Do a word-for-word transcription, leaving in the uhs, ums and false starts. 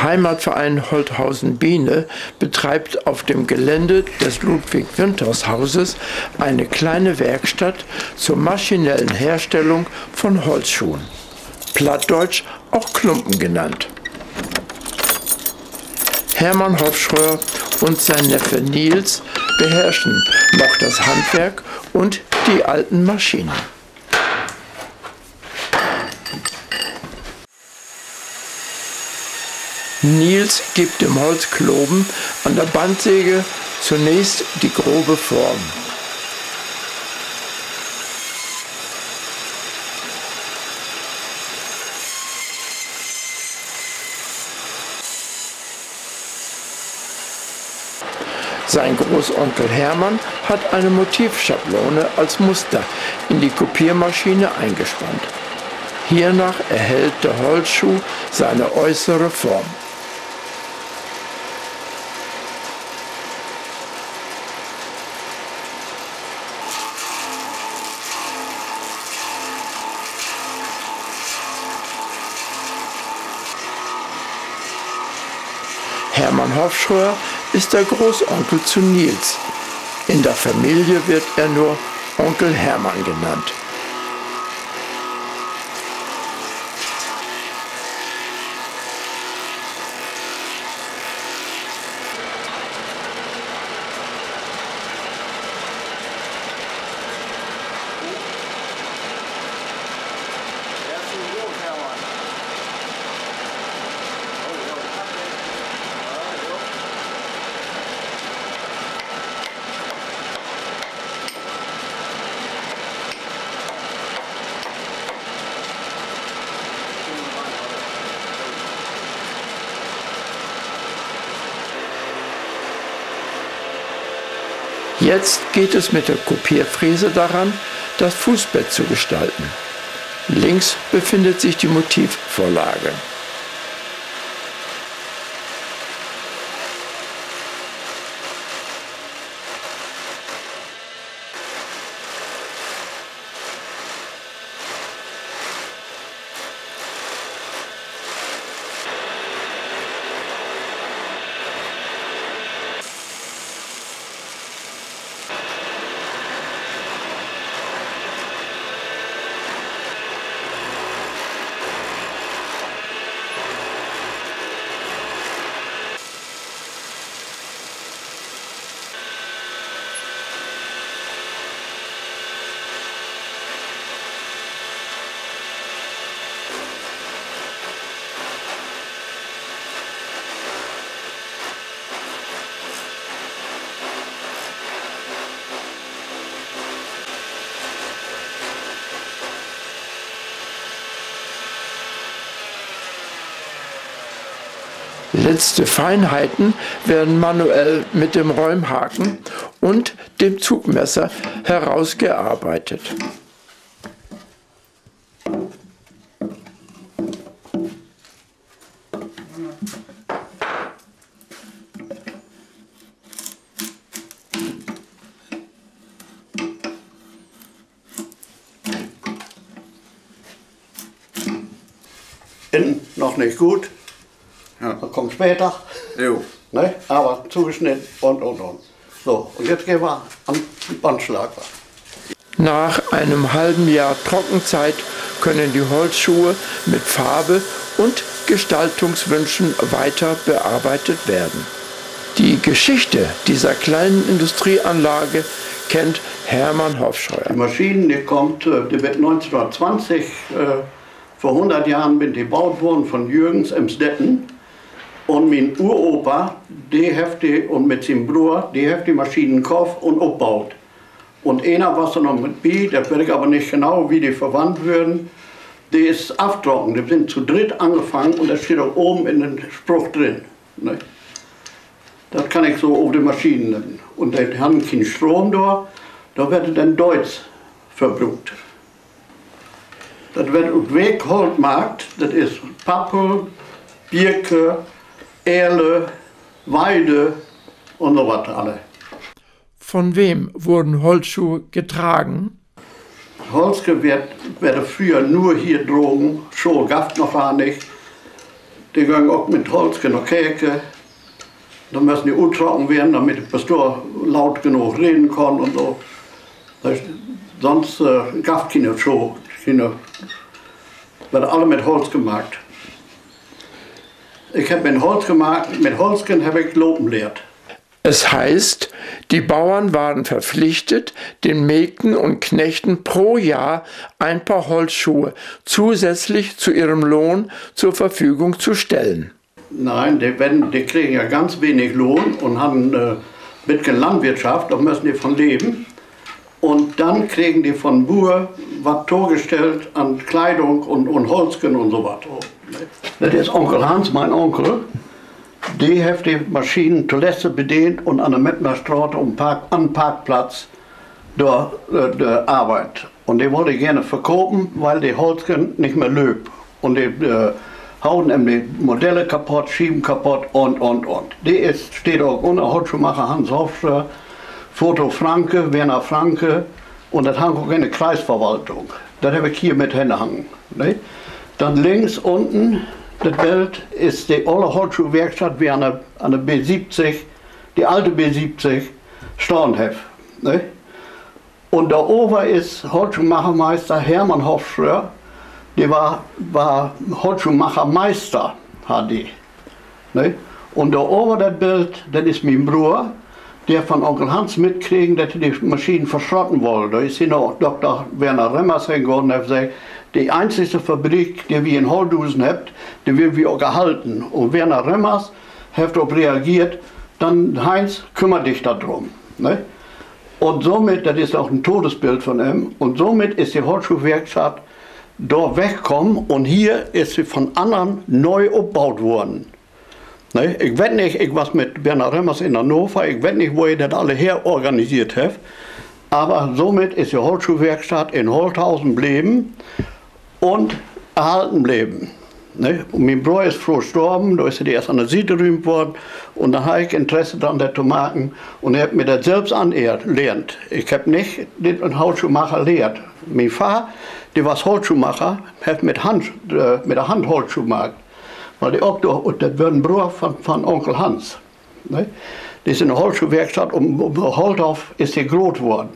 Heimatverein Holthausen-Biene betreibt auf dem Gelände des Ludwig-Winters-Hauses eine kleine Werkstatt zur maschinellen Herstellung von Holzschuhen, plattdeutsch auch Klumpen genannt. Hermann Hofschröer und sein Neffe Nils beherrschen noch das Handwerk und die alten Maschinen. Nils gibt dem Holzkloben an der Bandsäge zunächst die grobe Form. Sein Großonkel Hermann hat eine Motivschablone als Muster in die Kopiermaschine eingespannt. Hiernach erhält der Holzschuh seine äußere Form. Hermann Hofschröer ist der Großonkel zu Nils. In der Familie wird er nur Onkel Hermann genannt. Jetzt geht es mit der Kopierfräse daran, das Fußbett zu gestalten. Links befindet sich die Motivvorlage. Letzte Feinheiten werden manuell mit dem Räumhaken und dem Zugmesser herausgearbeitet. Innen noch nich goot. Ja. Dat kummt später. Jo. Ne? Aver togesneden un, un, un. So, un nu gahn wi an Bandschlager. Nach einem halben Jahr Trockenzeit können die Holzschuhe mit Farbe und Gestaltungswünschen weiter bearbeitet werden. Die Geschichte dieser kleinen Industrieanlage kennt Hermann Hofscheuer. De Maschinen, de kummt, äh, de weert negenteihnhunnertzwanzig, äh, vör hunnert Johren bünt de buut worrn von Jürgens Emsdetten. Un mien Uropa, de hett de, un mit sien Broer, de hebbt de Maschinen köfft un opbuut. Un een was dor noch mit bi, dat weet ik aver nich genau, wo de verwandt weren. De is aftrocken, de sünd to dritt anfangen un dat steiht ok baven in den Spruch drin, ne? Dat kann ik so över de Maschinen seggen. Un de harrn keen Stroom dor, dor weert denn Düüts verbruukt. Dat weert ut Weekholt maakt, dat is Pappel, Birke, Erle, Weide un so wat alle. Von wem wurden Holzschuhe getragen? Holzschuhe weert, weert fröher nur hier dragen, Schoh gaff dat noch gor nich. De göngen ok mit Holsken na Kerke. Dor müssen de uttrocken weern, damit de Pastor laut genoog reden kann un so. Sünst gaff dat kiene Schoh, kiene, ward alle mit Holsken maakt. Ik hebb mit Holsken maakt, mit Holsken hebb ik lopen lehrt. Es heißt, die Bauern waren verpflichtet, den Mägden und Knechten pro Jahr ein Paar Holzschuhe zusätzlich zu ihrem Lohn zur Verfügung zu stellen. Nee, de kregen ja ganz wenig Lohn un harrn beten Landwirtschaft, dor müssen de von leven. Un denn kregen de von Buur wat togestellt an Kleidung un Holsken un so wat. Dat is Onkel Hans, mien Onkel. De hett de Maschinen toletzt bedeent un an de Mettenstraat an'n Parkplatz dor arbeidt. Un de wull de geern verkopen, wiel de Holsken nich mehr lööp. Un de hauden em de Modelle kaputt, Schieven kaputt un, un, un. De is, steiht ok ünner, Holtschuhmacher Hans Hofstra, Foto Franke, Werner Franke. Un dat hangt ok in de Kreisverwaltung. Dat heff ik hier mit henhangen, ne? Denn links ünnen, dat Bild, is de olle Holtschuhwerkstatt, wo an de B siebzig, de alte B siebzig stahn hett, ne? Un dor över is Holtschuhmachermeister Hermann Hofstra, de weer Holtschuhmachermeister, harr de, ne? Un dor över dat Bild, dat is mien Broer, de hett von Onkel Hans mitkregen, dat he de Maschinen verschrotten wull. Dor is he na Dokter Werner Remmers hengahn un hett seggt: De eenzigste Fabrik, de wi in Holthusen hebbt, de willen wi ok erhalten. Un Werner Remmers hett dorop reageert: Denn, Heinz, kümmer di dor drum, ne? Un somit, dat is ok en Todesbild von em, un somit is de Holtschuhwerkstatt dor wegkamen un hier is se von annern nee opbuut worrn. Ne, ik weet nich, ik was mit Werner Remmers in Hannover, ik weet nich, wo he dat alle her organiseert hett, aver somit is de Holtschuhwerkstatt in Holthausen bleven un erhalten bleven. Ne, mien Broer is fröh storven, dor is de eerst an de Siet rüümt worrn, un denn harr ik Interesse dran, dat to maken, un hebb mi dat sülvst anlehrt. Ik hebb nich en Holtschuhmacher lehrt. Mien Vader, de was Holtschuhmacher, hett mit de Hand Holtschuh maakt. Wiel de ok dor, dat weer en Broer von Onkel Hans, ne? De is in de Holtschuhwerkstatt op Holthoff is de groot worrn.